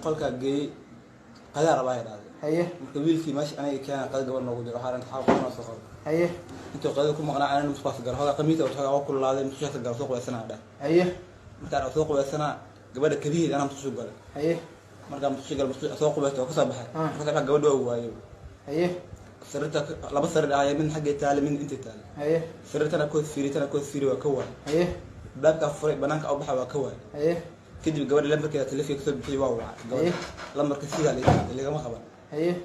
Qolkaa geeyey, qadaa rabaa ay dhahday. Marka wiilkii meesha aniga keena, qada gabadh noogu diro, waxaa xaal qofna soo qabo. Intuu qadada ku maqnaa, anana musqaas galo, hogaa qamiisa wato, hogaa waa kululaaday, musqushaas galo, soo qubaysanaa dhah. Markaan soo qubaysanaa, gabadha kabiheed anaa musqushu galay. Markaa musqushu galay, musqusha soo qubaysta oo kasoo baxay. Markaa baxay, gabadha waa waayo. Sariirta laba sariir ahaya, midna xaggay taale, midna intay taale. Sariirtana kood fiiri, tana kood fiiri, waa ka waay. Baabkaa furay, banaanka u baxa, waa ka waay. Kadib gabadha lambarkeeda taleefanka kasoo bixiyay, waa wacay gabadha. Lambarka sidaa ligama qaban.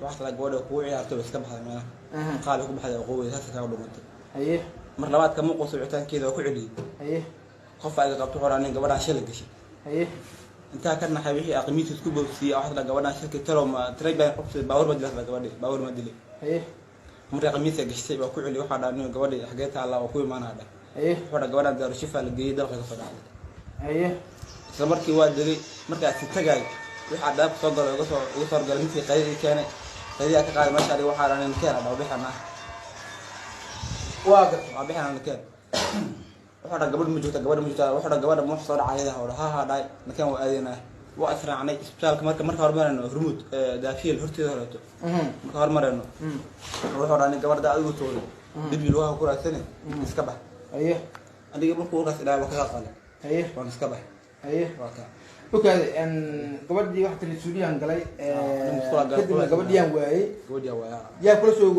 Waxaa talaa gabadha kugu ciyaartay, way iska baxday meelaha. Qaali ku baxday oo qowey saas kaaga dhumatay. Mar labaad kama quuso, wicitaankeeda waa ku celiyey. Qof iga qabto, wuxuu nin gabadhaan shil gashay. Intaa ka naxay, wixii aqmiisa isku boobsiiyey, waxaa talaa gabadhaan shilkii talow ma tiray baan qofsi baabuur ma dilay gabadhi, baabuur ma dilay. Markii qamiisa gashtay, waa ku celiyey, waxaa dhaha nin gabadhi xagee taallaa, waa ku imaanaa dhah. Wuxuu dhaha gabadhaan Daarushifa la geeyey, dalka kasoo dhacday. Isla markii waa degay, markaasi tagay, waxaa daabka soo galo, iga soo horgalay midkii qaydadii keenay, qaydiyaa ka qaaday meesha. Adiga waxaa dhaha nin keen adha, bixana. Waa gartay. Waa bixana, keen. Wuxuu dhaha gabadh ma joogta, gabadh ma joogta. Wuxuu dhaha gabadha ma wax soo dhacay ayada? Ha ha ha dhahay, nakeen waa aadaynaa. Waa israacnay isbitaalka. Marka hormarayno Hormuud, Daafiyel horteeda horeeto. Marka hormarayno, wuxuu dhaha nin gabadha adigu tooday dibbi lugaha ku raadsane, iska bax. Aniga markuu warkaas idhaha, waa kaga qalay. Waan iska bax. Waa ka Okaade, gabadhii waxa tiri suuliyaan galay. Musqula galay. Kadibna gabadhiyaan waayey. Gabadhiyaa waaya. Yaa kula soo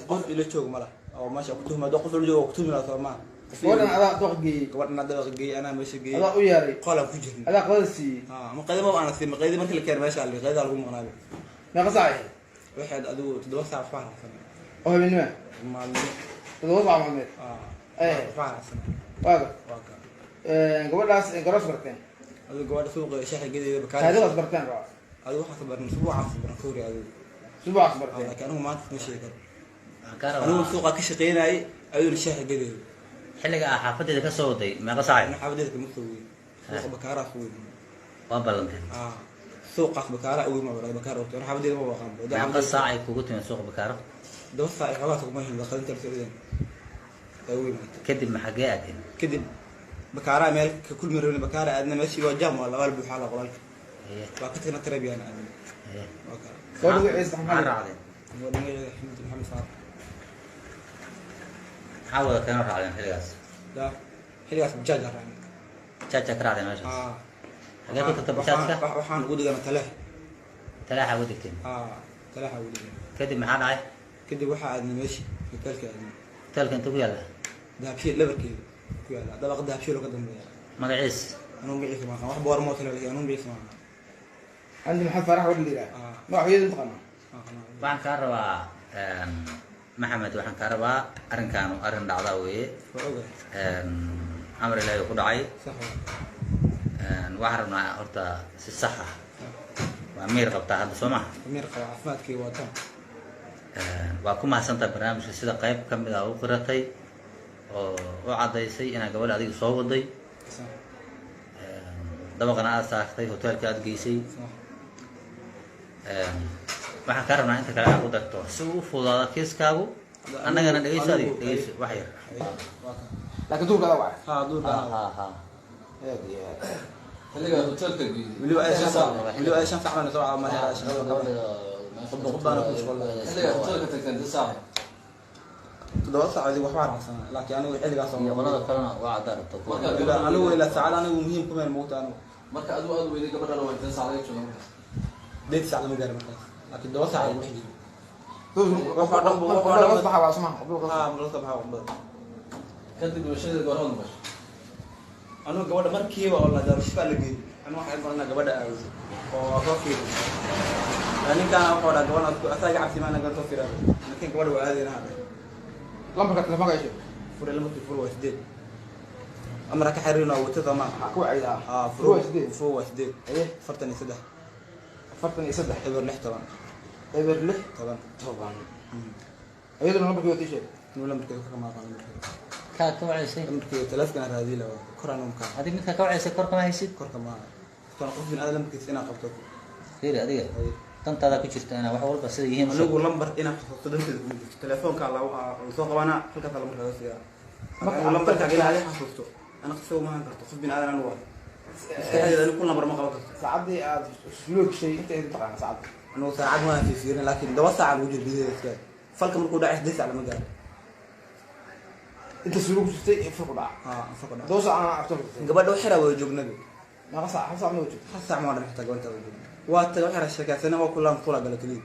Qof ila joog ma lah oo meesha ku tuhma. Qof ila joogo waa ku tuhmi lahaa, soo maaha? Gabadhan adaa dooq geeyey? Gabadhan dabaqa geeyey, anaa meesha geeyey. Adaa u yeeray? Qolaan ku jirnay. Adaa qadada siiyey? Ha, ma qayda ma ana siin, ma qaydi markii la keenay meesha la qaydaa lagu maqnaabay. Meeqa saac ahayd? Waxaad adigu 7 saac waxbaa raacsanay. Oo habeenima? Maalmo. 7 saac maalmeed? Ah. Waxbaa raacsanay. Waa gartay. Waa ka. Gabadhaas garoos barteen? Adigu gabadha suuqa shaxa gedeeda bakaar. Kaadidaas barteen rabaa. Adigu waxaas baran, subuucaas baran ka hori adigu. Subuucaas barteen? Laakiin anigu maanta ma sheegi karo. Waxaan kaa Anigu rabaa suuqa ka shaqeynayay, ayaduna shaxa gedeeda. Xilliga aa xaafadeeda ka soo waday meeqa saacay? Ana xaafadeeda kama soo weyn, suuqa bakaaraa soo weyn. Waa ballanteen? Ah, suuqaas bakaaraa ugu ma bakaar ogto, ana xaafadeeda ma waqaan. Meeqa saac ay kugu timid suuqa Bakaaro? 7 saac iyo xoogaa kuma hin qadinta la socdeen ay ugu imaatay. Kadib ma xaggee aadeen? Kadib bakaaraa meel ka kulmi rabin, bakaara aadna, meeshii waa jam, waa labaa buuxaa la qolalka. Waa ka tagna, tareebiyaan aadna. Waa ka. Gabadha magaciisa maxaa maxaa? Raacdeen? Gabadha magaceeda Xamdi Maxamed Faarax. Maxaa wada keenoo raacdeen xilligaas? Ya, xilligaas bajaaj aan raacnay. Jaaja ka raacdeen meeshaas? Ah. Xagee ku tagta bajaajka? Waxaan ugu digana Taleex. Talaaxa ugu degteen? Ah, Taleexa ugu digana. Kadib maxaa dhacay? Kadib waxaa aadnay meeshii hotelka aadnay. Hotelka inta ku yaalla? Dahabshiil dhabarkeeda ku yaalla, dabaqa Dahabshiil oo ka dambeeya. Magaciis? Anugu magaciisa ma aqaan, wax boor motel laakiin anugu magaciisa ma aqaan. Xamdi Maxamed Faarax gabadha la yidhaha? Ah. Magac hooyada mataqaanaa? Waxaan kaa rabaa, Maxamed, waxaan kaa rabaa arrinkaanu arrin dhacdaa weeye. Waa ogahay. Amar Ilaahi ku dhacay. Sax waa. Waxaan rabnaa horta si sax ah, waa miir qabtaa hadda, soo maha? Amiir qaba, caafimaadkii wataan. Waa ku mahadsantaha barnaamijka sida qayb ka mid ah u qiratay oo u caddaysay inaad gabadha adiga soo waday. Sax. Dabaqana aad saartay, hoteelka aad geysay. Sax. Waxaan kaa rabnaa inta kale aad ku darto si uu u fududaado kiiskaagu. Annagana dhegeyso, adiga dhegeyso wax yar. Waa ka. Laakiin duurka adaa wacay? Ha, duurka. Ha ha. Aad iyo aad. Xilligaa hotelka geeyey? Weliba ay 5 saac, weliba ay 5 saac baan soo caawa markaa shaqada ka qubba qubbaana ku mashquul. Xilligaa hotelka tagteen inta saac? 7 saac adigu waxbaa raacsanaa, laakiin anigu xilligaas oo Iyo qolada kalena waa caddaa rabto. Marka ilaa anigu ilaa saacada anigu muhiim kuma moogta anigu. Marka adigu aad weyday gabadhana waa inteen saac laga jooga markaas? 8 saac lama gaari markaas, laakiin 7 saac lagu dhex jiro. Qubada laga soo baxa waa suma qubada? Ha, marka soo baxa qubbada. Kadib dhimashadii goormaad maqashay? Anigu gabadha markiiba oo la Daarushifa la geeyey, anigu waxaan badanaa gabadha aawdo oo waa soo fiirin. Ninkaan wuxuu dhaha gabadha asaga cabsi maana gan soo fiiraa, laakiin gabadha waa aadayna hadda. Lambarka telefoonka ay sheeg. Fure, lambarkii fure waa 8, amara ka xiriirina waa wata sama. Maxaa ku wacaydaa? Ah. Fure waa 8. Fure waa 8. 43. 43. 06 10. 06. 10. 10. Iyaduna lambarkii waa tii sheeg. Inuu lambarkeeda ka maaqan lambarkeeda. Kaa ka wacaysay? Lambarkeeda telefonkan raadiyi la waa kor anu ka. Adig midkaa ka wacaysay kor kama haysid? Korka ma kan, qof bin aad lambarkiisa inaa qabto. Fiiri adiga, dantaada ku jirta inaa wax walba sida yihiin u sheeg. Anigu lambar inaa xasuusto danteeda kuma jirto. Telefoonka la soo qabanaa, halkaas lambarka laga siiyaa. Marka lambarkaaga inaad i xasuusto, ana isagu ma ahan karto, qof bin aadan anigu ah. Maskaxdeeda anigu kun lambar ma qaban karto. Saacaddii aad suuliga gashay inta ay taqaana saacadda? Anigu saacad waan fiirfiirin, laakiin 7 saac lagu jiro gudaheeda iska. Falka markuu dhacay 8 saac lama gaaro. Inta suuliga ku jirtay ee falku dhaca? Haa, falku dhaca. 7 saac aan hotelka tagtay? Gabadha wax yaraa wada joognaba. Meeqa saac? Hal saac ma wada joogtay? Hal saac ma dhan xitaa gabadha wada joogna. Waa tagay, wax yaraa sheekaysana, waa kulaan kula gala keliya.